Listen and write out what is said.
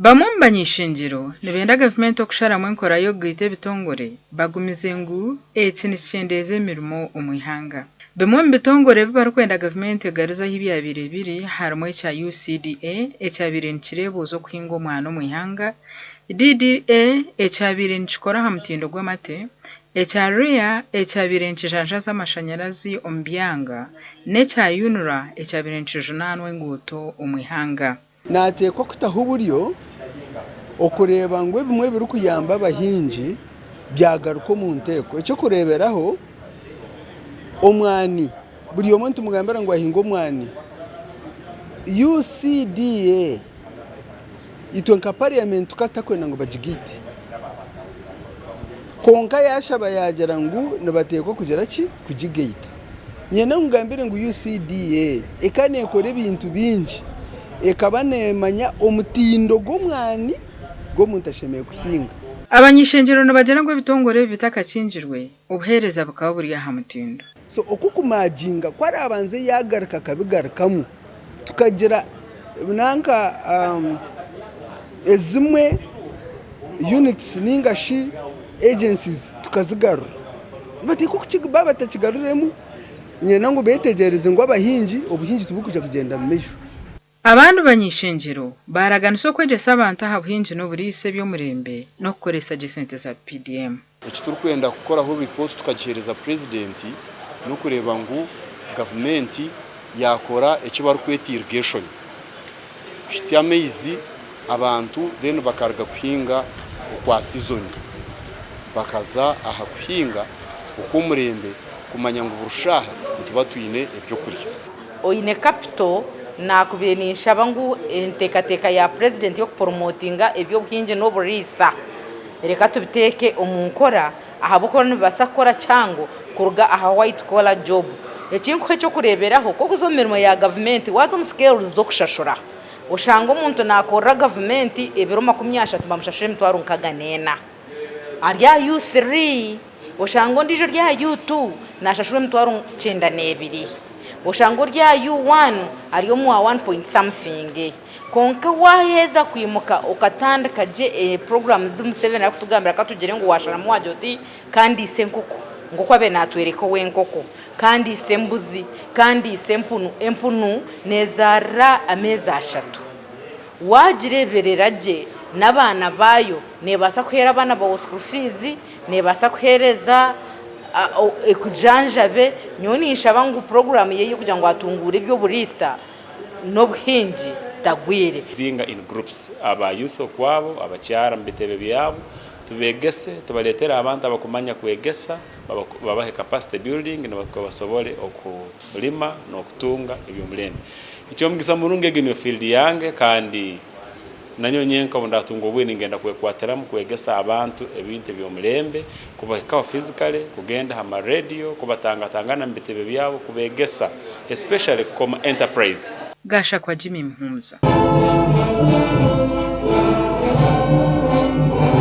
Bamwe omu bany'ishengyero nibenda gavumenti okusharamu enkora y'okugaita ebitongore bagumize ngu eki nikikyendeeza emirimo omu ihanga. Bimwe omu bitongore ebi barikwenda gavumenti egaruze ahi byabaire biri harimu ekya UCDA ekyabaire nikireebuuza okuhinga omwana omu ihanga, DDA ekyabaire nikikora aha mutindo gw'amate, ekya REA ekyabaire nikijanjaaza amashanyarazi omu byanga n'ekya UNRA ekyabaire nikijunaanwa enguuto omu ihanga. Naateekwa kutaho oburyo okureeba ngu ebimwe ebirikuyamba abahingi byagaruka omu nteeko. Eky'okureeberaho, omwani, buri omwe nitumugambira ngu ahinge omwani. UCDA itwe nka parliament tukaba tutakwenda ngu bagigaite kwonka yaashaba yaagira ngu nibateekwa kugira ki? Kugigaita. Niinyenda nkugambire ngu UCDA ekaba neekora ebintu bingi. Ekaba neemanya omutindo gw'omwani gw'omuntu ashemereire kuhinga. Abany'ishengyero nibagira ngu ebitongore ebi bitakakingirwe, obuheereza bukaba buri aha mutindo. So oku kumaginga ku araabanze yaagaruka akabigarukamu tukagira nanka ezimwe units ninga shi agencies tukazigarura. Nibateekwa baaba batakigaruremu niinyenda ngu beetegyereze ngu abahingi obuhingi tiburikwija kugyenda mu maisho. Abandi bany'ishengyero baaraganisa okwegyesa abantu aha buhingi n'oburiisa eby'omurembe n'okukoresa gye sente za PDM. Eki turikwenda kukoraho ripooti tukagiheereza Purezidenti n'okureeba ngu gavumenti yaakora eki barikweta irrigation kuhitsya amaizi abantu then bakaruga kuhinga okwa sizoni bakaza aha kuhinga okw'omurembe kumanya ngu buri shaaha nituba twine ebyokurya. Oine capital nakubaire ninshaba ngu enteekateeka ya purezidenti y'okuporomotinga eby'obuhingi n'oburiisa reka tubiteeke omu nkora ahabw'okuba nibibaasa kukora kihango kuruga aha white collar job. Ekinkuha eky'okureeberaho nk'okuza omu mirimo ya gavumenti waaza omu scales z'okushashura oshanga omuntu naakorera gavumenti ebiro 30 nibamushashura emitwaro nkaga n'ena ari aha U3. Oshanga ondiijo ori aha U2 naashashurwa emitwaro 92. Oshanga ori aha U1 ari omu wa one point something. Kwonka waaheza kwimuka okatandika gye puroguraamu zi Museveni arikutugambira ka tugire ngu waasharamu waagira oti ka ndiise enkoko nk'oku abaire naatworeka ow'enkoko, ka ndiise embuzi, ka ndiise empunu. Empunu neezaarira ameezi ashatu. Waagireeberera gye n'abaana baayo, neebaasa kuheera abaana baawe school fees, Neebaasa kuheereza ekujanjabe. Nyowe ninshaba ngu puroguraamu ye ey'okugira ngu atunguure eby'oburiisa n'obuhingi tagwire. Zinga in groups, aba youth okwabo, abakyara omu bitebe byabo, tubegese, tubaretere abantu abakumanya kwegesa, babahe capacity building nibwo basobole okulima n'okutunga eby'omulembe. Eky'omugisa murungi egi niyo field yange kandi. Nanyowe nyenka obu ndatunga obwire ningenda kwekwatiramu kwegesa abantu ebintu eby'omulembe, kubahikaho physically, kugenda ha ma radio, kubatangatangana mu bitebe byabo kubegesa especially kukoma enterprise. Gashakwa Jimmy Muhumuza.